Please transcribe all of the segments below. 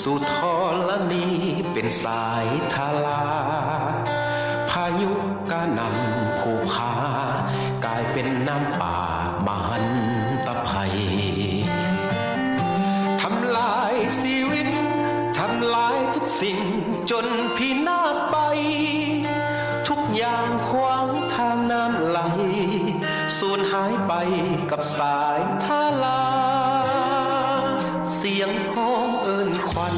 ສຸທໍລະນີເປັນສາຍທາລາ, ພາຍຸກະໜ່ຳພູຜາ ກາຍເປັນນ້ຳປ່າມະຫັນຕະໄພ, ທຳລາຍຊີວິດ ທຳລາຍທຸກສິ່ງຈົນພິນາດໄປ, ທຸກຢ່າງຂວາງທາງນ້ຳໄຫຼ ສູນຫາຍໄປກັບສາຍທາລາ. ສຽງຮ້ອງເອີ້ນຂວັນ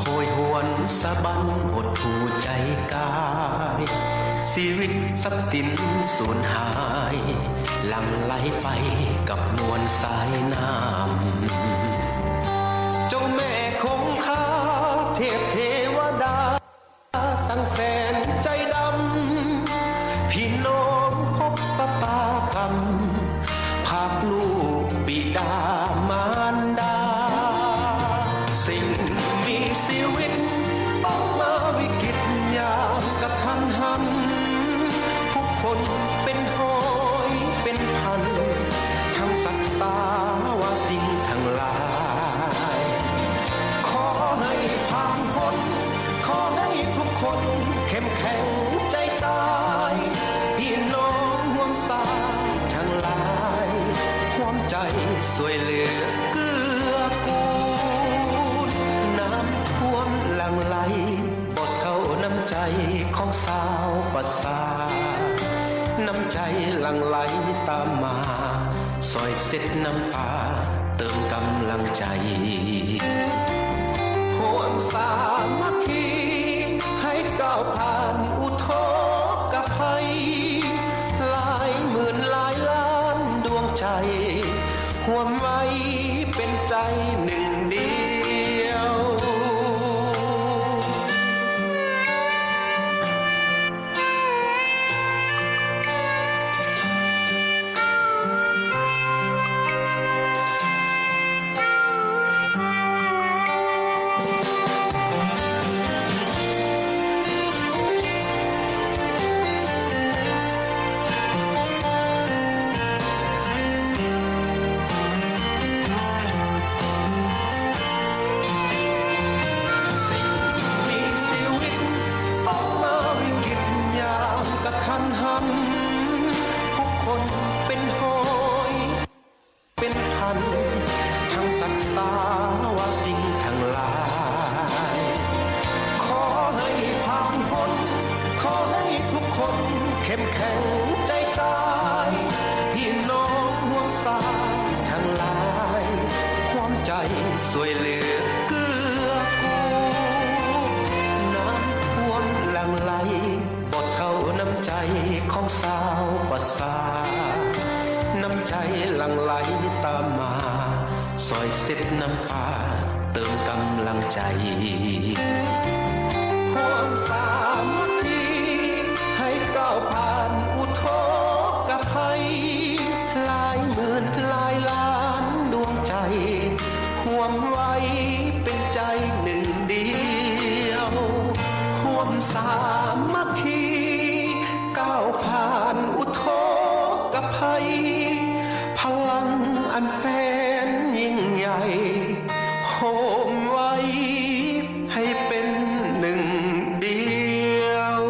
ໂຫຍຫວນສະບັນ ຫົດຫູ່ໃຈກາຍ, ຊີວິດຊັບສິນສູນຫາຍ ຫຼັ່ງໄຫຼໄປກັບນວນສາຍນ້ຳ. ເຈົ້າແມ່ຄົງຄາ ເທບເທວະດາ ສັງແສນໃຈດຳ, ພີ່ນ້ອງພົບຊະຕາກຳ ພາກລູກບິດາມານດາ. ສິ່ງມີຊີວິດ ປະມາວິກິດຢ່າງກະທັນຫັນ, ຜູ້ຄົນເປັນຮ້ອຍເປັນພັນ ທັງສັດສາວ່າສິ່ງທັງຫຼາຍ. ຂໍໃຫ້ຜ່ານພົ້ນ ຂໍໃຫ້ທຸກຄົນເຂັ້ມແຂງໃຈກາຍ, ພີ່ນ້ອງຮ່ວມຊາດທັງຫຼາຍ ຮ່ວມໃຈຊ່ວຍເຫຼືອເກື້ອກູນ. ນ້ຳຖ້ວມຫຼັ່ງໄຫຼ ບໍ່ເທົ່ານ້ຳໃຈຂອງຊາວປະຊາ, ນ້ຳໃຈຫຼັ່ງໄຫຼຕາມມາ ຊ່ອຍເຊັດນ້ຳຕາ ເຕີມກຳລັງໃຈ. ຮ່ວມສາມັກຄີໃຫ້ກ້າວຜ່ານອຸທົກກະໄພ, ຫຼາຍໝື່ນຫຼາຍລ້ານດວງໃຈ ຮ່ວມໄວ້ເປັນໃຈໜຶ່ງດຽວ. ສິ່ງມີຊີວິດ ປະມາວິກິດຢ່າງກະທັນຫັນ, ຜູ້ຄົນເປັນຮ້ອຍ ເປັນພັນ ທັງສັດສາວ່າສິ່ງທັງຫຼາຍ. ຂໍໃຫ້ຜ່ານພົ້ນ ຂໍໃຫ້ທຸກຄົນເຂັ້ມແຂງໃຈກາຍ, ພີ່ນ້ອງຮ່ວມຊາດທັງຫຼາຍ ຮ່ວມໃຈຊ່ວຍເຫຼືອເກື້ອກູນ. ນ້ຳຖ້ວມຫຼັ່ງໄຫຼ ບໍ່ເທົ່ານ້ຳໃຈຂອງຊາວປະຊາ, ນ້ຳໃຈຫຼັ່ງໄຫຼຕາມມາ ຊ່ອຍເຊັດນ້ຳຕາ ເຕີມກຳລັງໃຈ. ຮ່ວມສາມັກຄີໃຫ້ກ້າວຜ່ານອຸທົກກະໄພ, ຫຼາຍໝື່ນຫຼາຍລ້ານດວງໃຈ ຮ່ວມໄວ້ເປັນໃຈໜຶ່ງດຽວ, ຮ່ວມສາມັກຄີ ກ້າວຜ່ານອຸທົກກະໄພ, ພະລັງອັນແສນຍິ່ງໃຫຍ່ ໂຮມໄວ້ໃຫ້ເປັນໜຶ່ງດຽວ.